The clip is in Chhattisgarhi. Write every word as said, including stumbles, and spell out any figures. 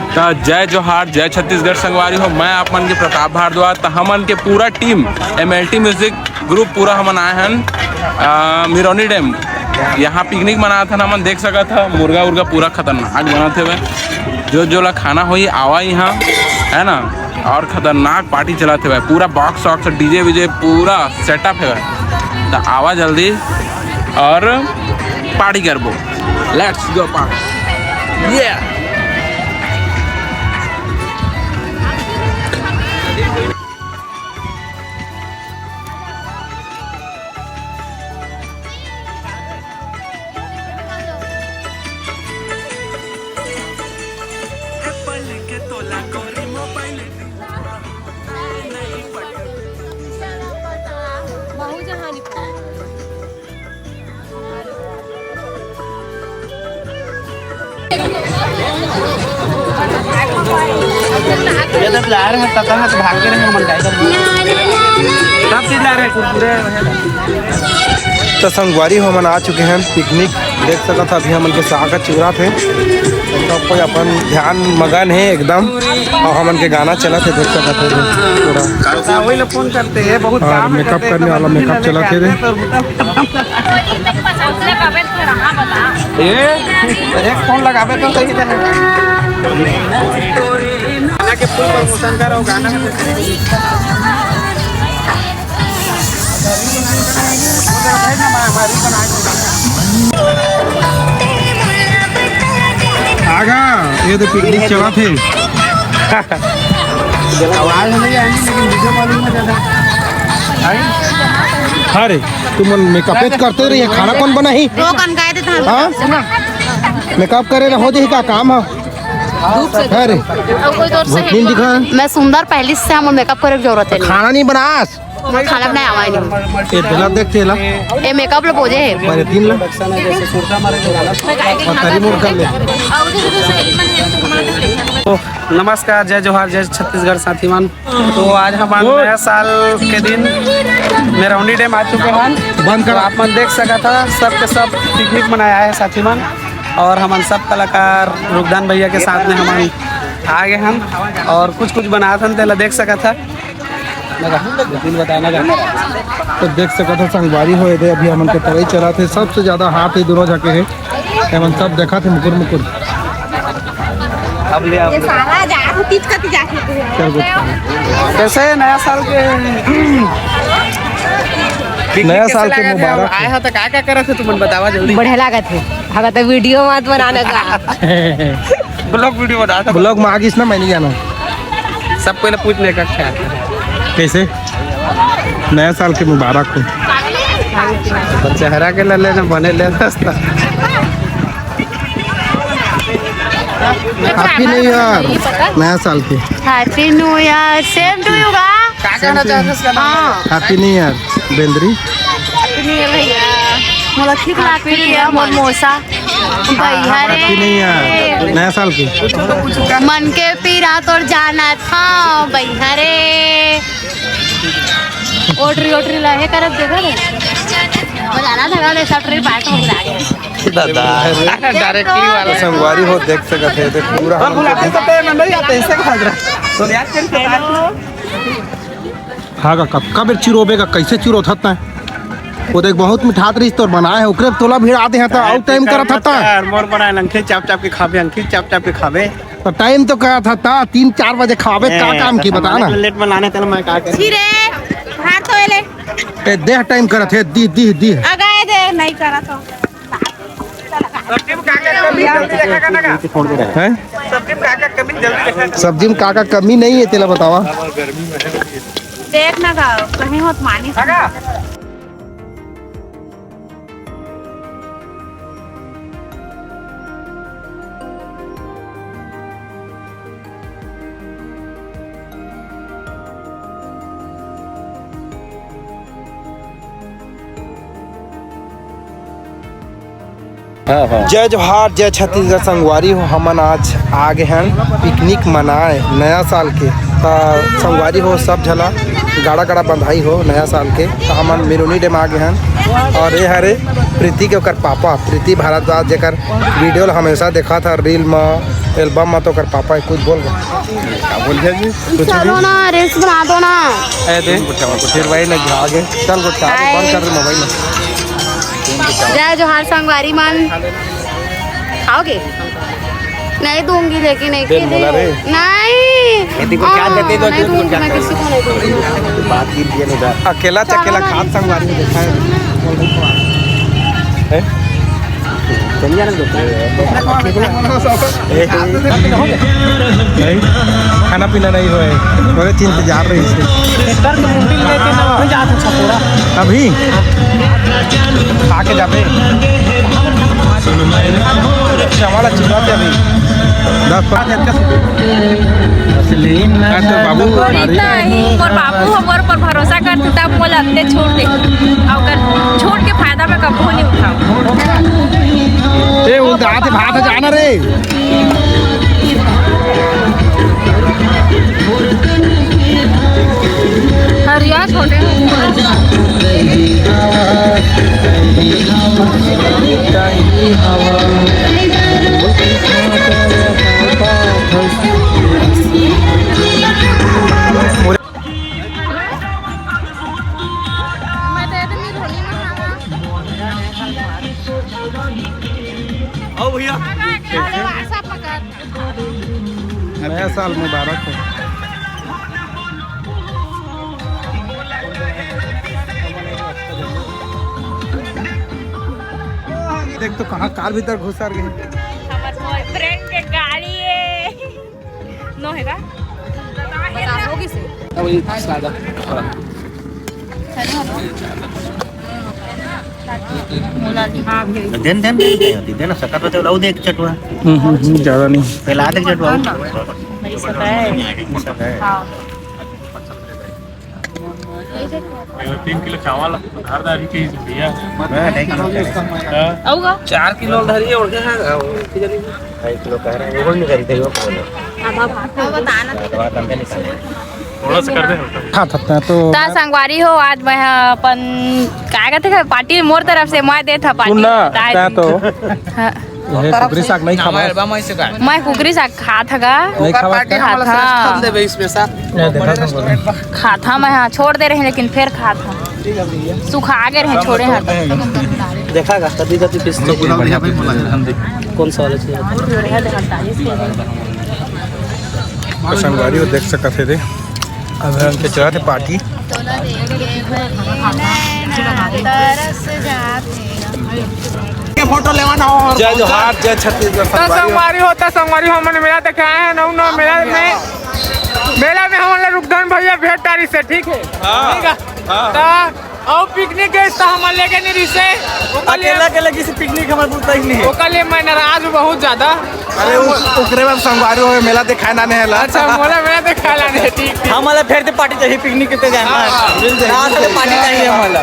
त जय जोहार, जय छत्तीसगढ़ संगवारी हो। मैं आप मन के प्रताप भारद्वाज। त हमन के पूरा टीम, एम एल टी म्यूजिक ग्रुप, पूरा हमन आए हन, अ, मिरौनी डैम। यहाँ पिकनिक मनात हन हमन, देख सकत ह, मुर्गा उर्गा पूरा खतरनाक बनत हवय। जो जो ला खाना होही, आवा यहाँ, है ना। और खतरनाक पार्टी चलत हवय, पूरा बॉक्स वॉक्स, डी जे वी जे, पूरा सेटअप हवय। त आवा जल्दी और पार्टी करबो। Let's go party। Yeah। ये तो ला रहे हैं, तब तक भाग के रहे हैं, मन का इधर। सब चीज ला रहे हैं, कुरकुरे वगैरह। तो संगवारी हो, हमन आ चुके हैं पिकनिक। देख सकत ह, अभी हमन के साग चुरा थे, सब कोई अपन ध्यान मगन है एकदम, और हमन के गाना चलत है, देख सकत है पूरा। वही लोग फोन करते हैं, बहुत और काम है, मेकअप करते हैं, करने वाला मेकअप चलत है रे। ए, एक फोन लगावे तो सही रहे। गाना के फुल प्रमोशन करो, गाना। आगा, ये तो पिकनिक चला थे। आवाज नहीं आएगी, लेकिन वीडियो कॉल में ज्यादा। अरे, तुमन मेकअप करते रहिए, खाना कौन बनाही? वो कौन कह देता है? हाँ? मेकअप करे ना हो जाही का काम है? अरे, कोई तौर से भूतनी दिखा। मैं सुंदर पहली से, हमर मेकअप करे के जरूरत है नहीं। खाना नहीं बनास। मैं खाना बनाए आवा ही नहीं। ये बेला देख तेला। ये मेकअप लो बोझे है। मारे तीन ला। पतरी मोड़ कर ले। नमस्कार, जय जोहार, जय छत्तीसगढ़ साथी मन। तो आज हमारे नया साल के दिन मेरौनी डैम आ चुके हैं। बंद कर। तो आप मन देख सकत ह, सब के सब पिकनिक मनाए आए हैं साथी मन, और हमन सब कलाकार रुगदान भैया के साथ में हमन आ गए हैं और कुछ कुछ बनात हन, तेला देख सकत ह। लगा, दिन बताना का। तो देख सकत ह संगवारी हो, एदे अभी हमन के तरई चलत हे, सबसे ज्यादा हाथ ये दोनों झके हे, एमन सब देखत हे मुकुर मुकुर। अब ले आओ। ये साला जा, तू तीच कति जाके तू। चल, good। कैसे है नया साल के? नया साल के मुबारक हो। आए हो तो का का करत हो तुमन बतावा जल्दी। बढ़िया लागत हे। हगा तो वीडियो मत बनाने का। ब्लॉग वीडियो बना था। ब्लॉग में आ गइस ना, मैं नहीं जाना। सब पहले पूछ ले का ख्याल। कैसे? नया साल के मुबारक हो। तो चेहरा के ले लेना बने ले रास्ता। Happy New Year, नया साल के। Happy New Year, same to you गा। का कहना चाहते हो इसका नाम? हाँ। Happy New Year, बेंदरी। Happy New Year भैया। मोला ठीक लागती है मोर मोसा। भैया रे। Happy New Year, नया साल के। मन के पीरा तोर जानत हँव भैया रे। ओटरी ओटरी ला हे करत देखा रे। वो जाना था वाले सब ट्रिप पास हो गया। दादा। Directly वाला। संगवारी हो देख सकत हे, देख पूरा हम बुलाते तो पे मन नहीं आते, इससे कहा जरा। तो यार, फिर हेलो। हाँ गा, कतका बेर चिरोबे गा, कैसे चिरोथस तैं? वो देख बहुत मिठात रहिस तोर बनाए हे, ओकरे तोला भिड़ा दे हता, आउट टाइम करत हता। यार, मोर बनाए ल अंखिल चाप चाप के खाबे, अंखिल चाप चाप के खाबे। तो टाइम तो कहत हता, तीन चार बजे खाबे, का ए, काम की तो बता ना। हमारे लेट में लाने तेला मैं का करूँ? छी रे, बाहर तो एले। ए, देह टाइम करत हे, दी, दी, दी। अगा ए दे, नहीं करत हो। सब्जी में का का कमी जल्दी देखा करना का? हैं? सब्जी में का का कमी जल्दी देखा। सब्जी में का का कमी नहीं है, तेला बतावा। देख ना गा, कहीं होत मानी। हाँ, हाँ। जय जोहार, जय छत्तीसगढ़ संगवारी हो, हमन आज आ गे हन पिकनिक मनाए नया साल के। त संगवारी हो, सब झला गाड़ा गाड़ा बंधाई हो नया साल के। त हमन मिरुनी डैम आ गे हन और ये हरे प्रीति के ओकर पापा प्रीति भारद्वाज, जेकर वीडियो ला हमेशा देखत ह रील म, एल्बम में तो कर पापा है, कुछ बोल बा। क्या बोल गया जी? कुछ चलो भी? ना, रील्स बना दो ना। ए दे, फिर वही ना, आगे चल, गुटखा हाय। बंद कर दे मोबाइल में। जय जोहार संगवारी मन। खाओगे? नहीं दूंगी, लेकिन एक दे ही बोला दिन। रे। नहीं। ये देखो, क्या हाँ, देते तो नहीं दूंगी, मैं किसी को नहीं दूंगी। बात गिर गया ना। अकेला चलो चकेला ना, खात संगवारी में देखा है। हैं? चल जाना दो। नहीं, खाना पीना नहीं होए, बोले तो इंतजार रही से। अभी खा के जाबे। चावल अच्छी बात है अभी। दस पाँच। हाँ, तो बाबू, अरे नहीं, मोर बाबू हमर पर भरोसा करते, तब मोला अपने छोड़ दे। अउ अगर छोड़ के फायदा मैं कबो नहीं उठाऊं। ए, वो दांत भात जाना रे। हरिया छोटे। आओ भैया। नया साल मुबारक हो। देख तो कहाँ कार भीतर घुसर गए। हमर बॉयफ्रेंड के गाड़ी है। नो है का? बता, होगी से। अब ये सादा। देन, देन, देन, देन, देन, सकत होते, लाओ देख चटवा। हम्म, हम्म, हम्म, ज्यादा नहीं। पहला देख चटवा। नहीं, सकत है। सकत है। हाँ। तीन किलो चावल धारदार ही चाहिए भैया। हाँ, ढाई किलो। हाँ। आऊगा? चार किलो धरिए और क्या है? ढाई किलो कह रहे हैं, वो नहीं करी थे, वो बोलो। अब आप, आप बताना। तो आप हमसे निकालो। थोड़ा सा कर दे हल्का। हाँ, थपना तो। ता संगवारी हो, आज मैं ह अपन, का कहते हैं, पार्टी मोर तरफ से मैं देत ह पार्टी। सुन ना, ताय तैं दी। तो हाँ। ये कुकरी साग नहीं खावा। मैं कुकरी साग खात ह गा। नहीं ओकर खावा पार्टी का? हमला खात ह। श्रेष्ठम देबे special। नहीं, देखा था बोला। खात ह मैं, हाँ, छोड़ दे रहे, लेकिन फिर खात ह। सुखा गए रहे, छोड़े ह। देखा गा, कभी कभी पीस हम लोग गुलाब भैया भाई बोला है, हम देख। कौन सा वाला चाहिए? तो संगवारी हो देख सकत हे रे, अब हमके चलत हे पार्टी। फोटो लेवाना हो। जय जोहार, जय छत्तीसगढ़ तो संगवारी हो। संगवारी होता, संगवारी हो, हमन मेला देखे आए हैं, नौ नौ मेला में, मेला में हमन ला रुकधन भैया भेंट डारी से, ठीक है? हाँ। ठीक है। हाँ। तो अउ पिकनिक गए तो हमन लेके नहीं रिसे। ओकर लिए, अकेला, अकेला किसी पिकनिक हमर बुता ही नहीं है। ओकर लिए मैं नाराज हूँ बहुत ज्यादा। अरे, उ-, ओकरे बाद संगवारी हो मेला देखाए ना नहीं ला। अच्छा, मोला मेला देखाए ला नहीं, ठीक, ठीक। हमला फिर से पार्टी चाहिए, पिकनिक के जाए। हाँ, हाँ। ना, साले पार्टी चाहिए हमला।